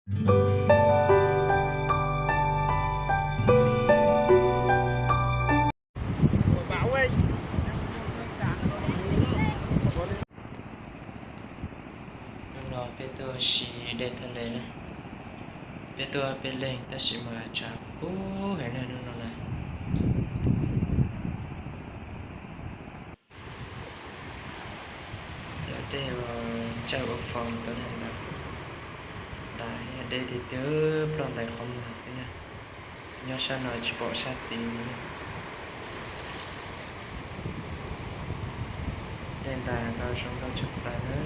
Hnub no peb tuaj siv dej thaj le na. Peb tuaj peb leeg tab sis mas tshav kub heev na hnub no na. Cov dej uas ntsaj ua foo rau neeg ntaus, ntas dej tiag tiag, ploj ntais qhov muag xwb na. Nyob sab no tsis pom sab tid li na. Dej ntas ntau zoo nkauj tshaj plaws na.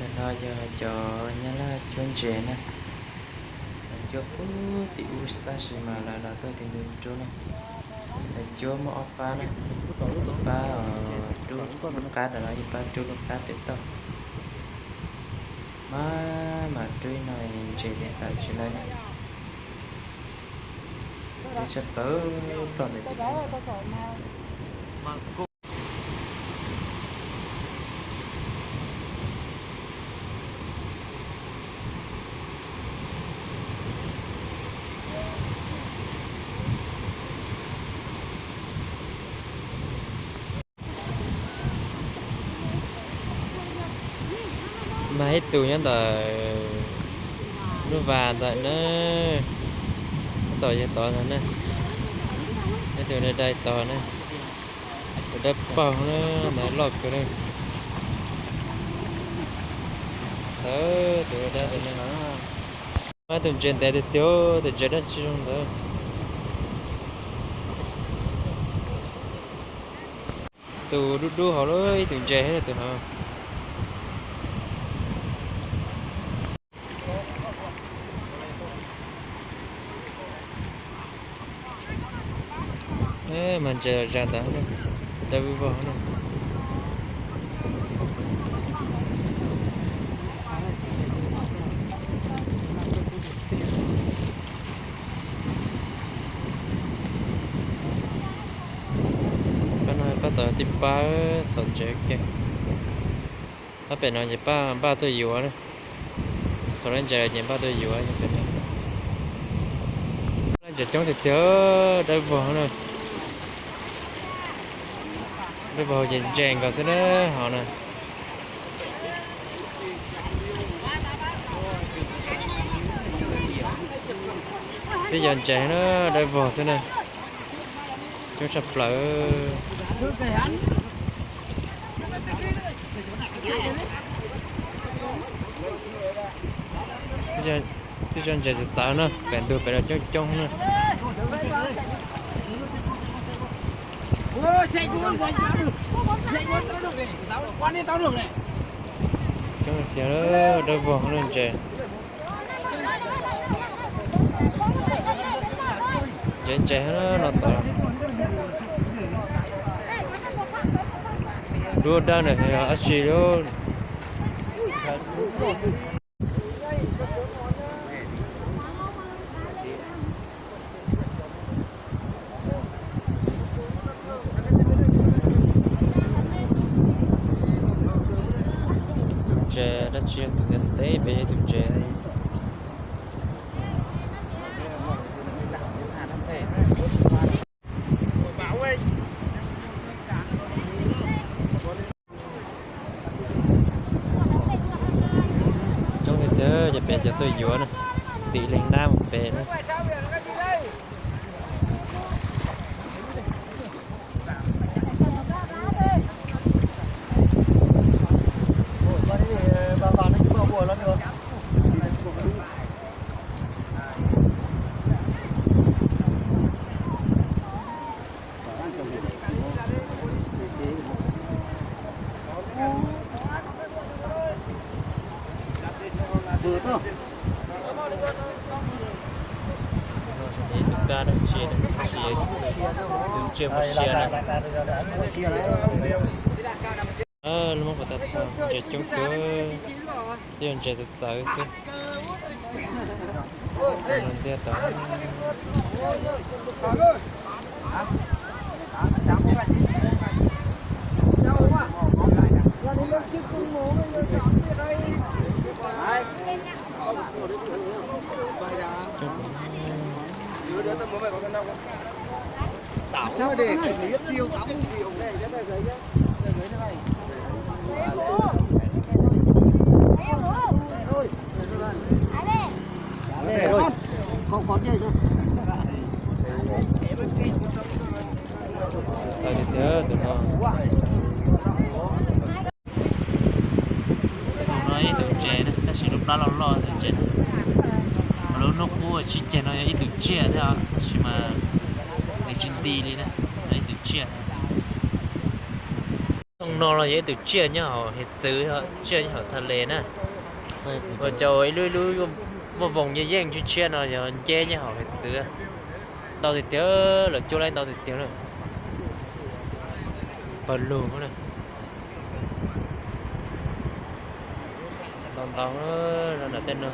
Ntawm no yog cov nyab laj cuab ntses na. Lawv cuab puag tim ub tab sis mas lawv los tuaj tim ntug roob na. Lawv cuab muaj ob pab na, ib pab rub lub qab ntawm no, ib pab rub lub qab pem toj. Mas mas rub ib no ntses thiaj tawm tsis lawv na. Twb tshaj plaws ploj ntawm tim ub. Mas ib tug nyob ntawm lub vas ntawm na, tab tom yog tod ntag na, ib tug dai dai tod na, tus dawb paug na, ntawd loj kawg na. Tus dai dai ntawd na, tus ntses ntev tiag tiag, tus ntses dab tsi zoo ntawd. Tus dub dub hauv lawm, ib tus ntses thiab tus hauv. Mas ntses zas ntawd, dawb vog na. Pab no pab tod tib pab txhom ntses kiag. Pab pem no ces pab npaj tuaj yuav na. Txhom lawv ntses ces npaj tuaj yuav pem no. Lawv ntses coob tiag tiag, dawb vog na. Dawb vog ces ntses nkaus xwb na hauv na. Twb yog ntses na, dawb vog xwb na. Coob tshaj plaws. Twb yog ntses txawv txawv na, pem ntug pem no coob coob na. Coob tiag, dawb vog na ntses. Ntses ntses no tod. Duab dawb na, ab tsi lub. Tus ntses dab tsi, tus ntev ntev pem tus ntses. Coob tiag tiag, ces pem cov tuaj yuav na, ntim leej nab mus pem na. Dab tsi, tus ntsia muaj sia na. Lub mab kom tag tag, ntses coob kawg, twb yog ntses txawv txawv xwb. Ntiaj teb. Txawv tiag tiag tus no. Tus no ib tug ntses na, tab sis lub plab loj loj tus ntses na. Lub hnub qub sib ceg no yog ib tug tsiaj thiab os, tab sis mas nws tsis nti li na, ib tug tsiaj. Tus no los yog ib tug tsiaj nyob hauv hiav txwv, tsiaj nyob hauv thaj les na. Ua cas ib lub ib lub muaj voos yeej yeej tshiab tshiab no yog nceb nyob hauv hiav txwv. Ntau tiag tiag, lawv cuab lawm ntau tiag tiag na. Pawg lug na. Ntau ntau na, nram tej no.